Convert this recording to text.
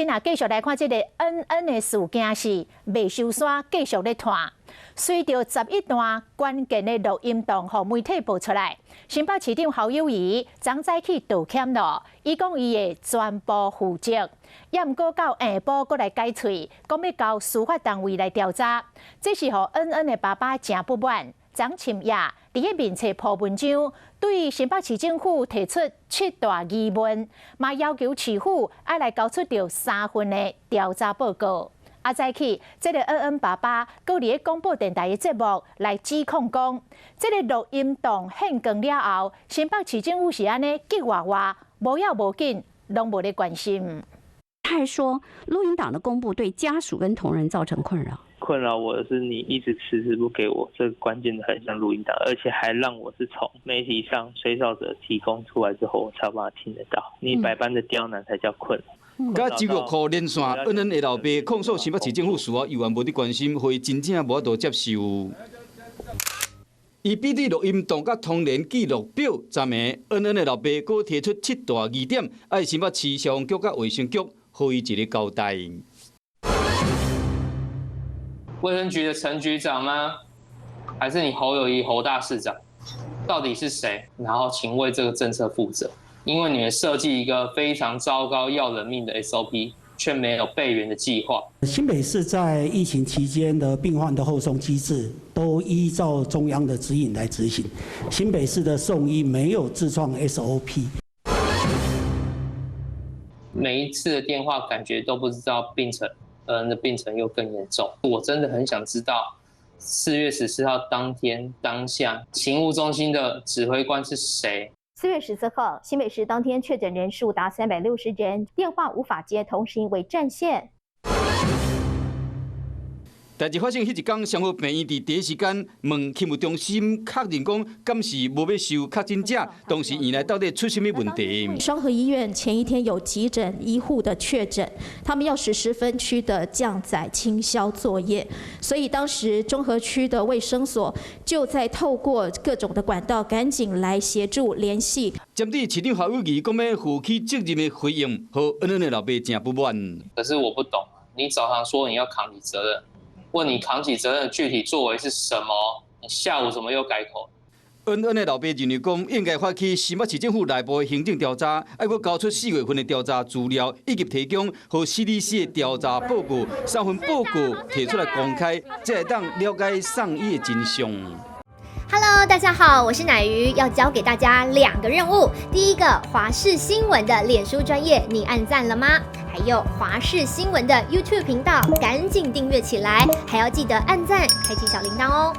親啊，繼續來看這个恩恩的事件是未收山，繼續咧拖。隨著11段關鍵的錄音檔予媒體爆出來，新北市長侯友宜昨早起道歉咯，伊講伊會全部負責，也毋過到下晡閣來改喙，講欲交司法單位來調查，這是予恩恩的爸爸誠不滿。昨深夜佇咧面冊鋪文章，對新北市政府提出七大疑問，嘛要求市府愛來交出著三份的調查報告。啊，早起，這个恩恩爸爸閣佇咧廣播電臺的節目來指控講，這个錄音檔現光了後，新北市政府是按呢激活活，無要無緊，攏無咧關心。他還說，錄音檔的公布對家屬跟同仁造成困擾。困擾我的是你一直遲遲不給我這個關鍵的橫向錄音檔，而且還讓我是從媒體上吹哨者提供出來之後，我才有辦法聽得到。你百般的刁難才叫困擾。佮周玉蔻連線，恩恩的老爸控訴新北市政府事後猶原無佇關心，予伊真正無法度接受。伊比對錄音檔佮通聯記錄表，昨暝恩恩的老爸閣提出七大疑點，愛新北市消防局佮衛生局予伊一個交代。衛生局的陳局長嗎？還是你侯友宜侯大市長？到底是誰？然後請為這個政策負責，因為你們設計一個非常糟糕要人命的 SOP，卻沒有備援的計劃。新北市在疫情期間的病患的後送機制，都依照中央的指引來執行。新北市的送醫沒有自創 SOP。每一次的電話，感覺都不知道病程。的病程又更嚴重，我真的很想知道4月14號當天當下，勤務中心的指揮官是誰？ 4月14號，新北市當天確診人數達360人，電話無法接通，是因為佔線。代誌發生彼一工，雙和病院佇第一時間問勤務中心確認講，敢是無欲收確診者，當時院內到底出啥物問題？雙和醫院前一天有急診醫護的確診，他們要實施分區的降載清消作業，所以當時中和區的衛生所就在透過各種的管道，趕緊來協助聯繫。針對市長侯友宜講欲負起責任的回應，予恩恩的老爸誠不滿。可是我不懂，你早上說你要扛起責任。問你扛起責任的具體作為是什麼？你下午怎麼又改口？恩恩的老爸認為講，應該發起新北市政府內部的行政調查，愛閣交出4月份的調查資料，以及提供予 CDC 的調查報告，三份報告提出來公開，才會當了解送醫的真相。 Hello，大家好，我是乃瑜，要交給大家兩個任務。第一個，華視新聞的臉書專頁，你按讚了嗎？還有華視新聞的 YouTube 頻道，趕緊訂閱起來，還要記得按讚，開啟小鈴鐺哦。